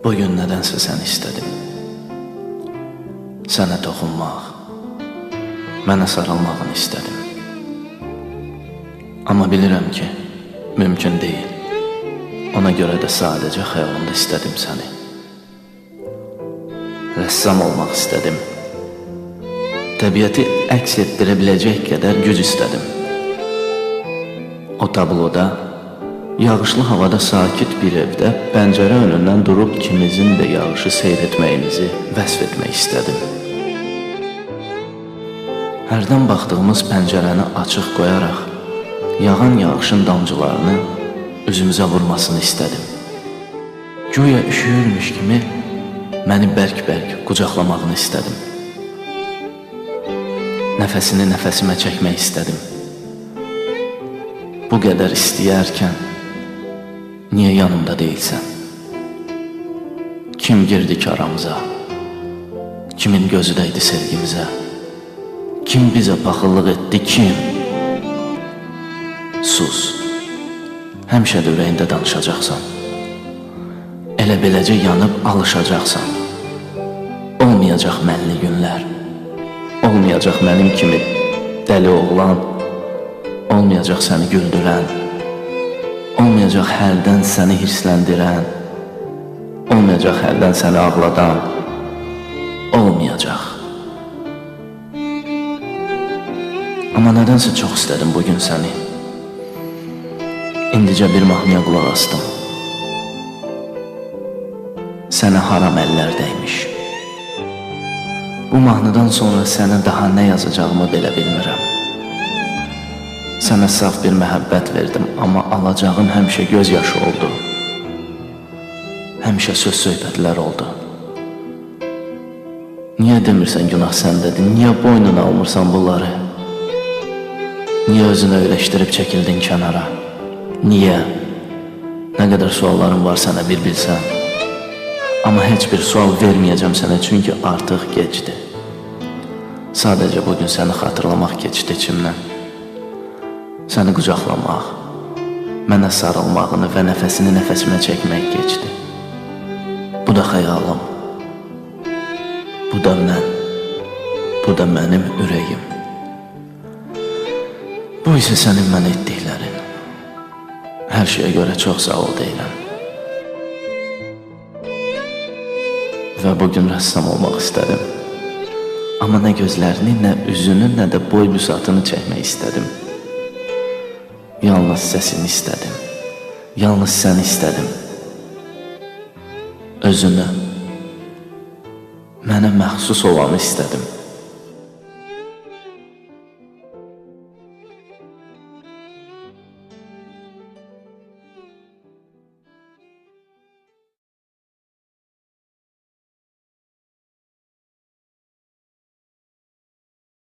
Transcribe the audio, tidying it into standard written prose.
Bugün nədənsə səni istədim. Sənə toxunmaq, mənə sarılmağını istədim. Amma bilirəm ki, mümkün deyil. Ona görə də sadəcə xəyalımda istədim səni. Rəssam olmaq istədim. Təbiəti əks etdirə biləcək qədər güc istədim. O tabloda, yağışlı havada sakit bir evdə pəncərə önündən durub ikimizin də yağışı seyr etməyimizi vəsf etmək istədim. Hərdən baxdığımız pəncərəni açıq qoyaraq yağan yağışın damcılarını üzümüzə vurmasını istədim. Güya üşüyürmüş kimi məni bərk-bərk qucaqlamağını istədim. Nəfəsini nəfəsimə çəkmək istədim. Bu qədər istəyərkən niyə yanımda deyilsən? Kim girdi ki aramıza? Kimin gözü dəydi sevgimizə? Kim bizə paxıllıq etdi, kim? Sus. Həmişə də ürəyində danışacaqsan. Elə beləcə yanıb alışacaqsan. Olmayacaq mənli günlər. Olmayacaq mənim kimi dəli oğlan. Olmayacaq səni güldürən. Olmayacaq hərdən səni hirsləndirən. Olmayacaq hərdən səni ağladan. Olmayacaq. Amma nədənsə çox istədim bugün səni. İndicə bir mahnıya qulaq astım. Sənə haram əllər dəymiş. Bu mahnıdan sonra sənə daha nə yazacağımı belə bilmirəm. Sənə saf bir məhəbbət verdim, amma alacağım həmişə göz yaşı oldu. Həmişə söz söhbətlər oldu. Niyə demirsən günah səndədir? Niyə boynuna almırsan bunları? Niyə özünü öyrəşdirib çəkildin kənara? Niyə? Nə qədər suallarım var sənə bir bilsən. Amma heç bir sual verməyəcəm sənə, çünki artıq gecdir. Sadəcə bugün səni xatırlamaq keçdi içimdən. Səni qucaqlamaq, mənə sarılmağını və nəfəsini nəfəsimə çəkmək keçdi. Bu da xəyalım, bu da mən, bu da mənim ürəyim. Bu isə sənin mənə etdiklərin. Hər şeyə görə çox sağ ol deyirəm. Və bugün rəssam olmaq istədim. Amma nə gözlərini, nə üzünü, nə də boy büsatını çəkmək istədim. Yalnız səsini istədim. Yalnız səni istədim. Özünü, mənə məxsus olanı istədim.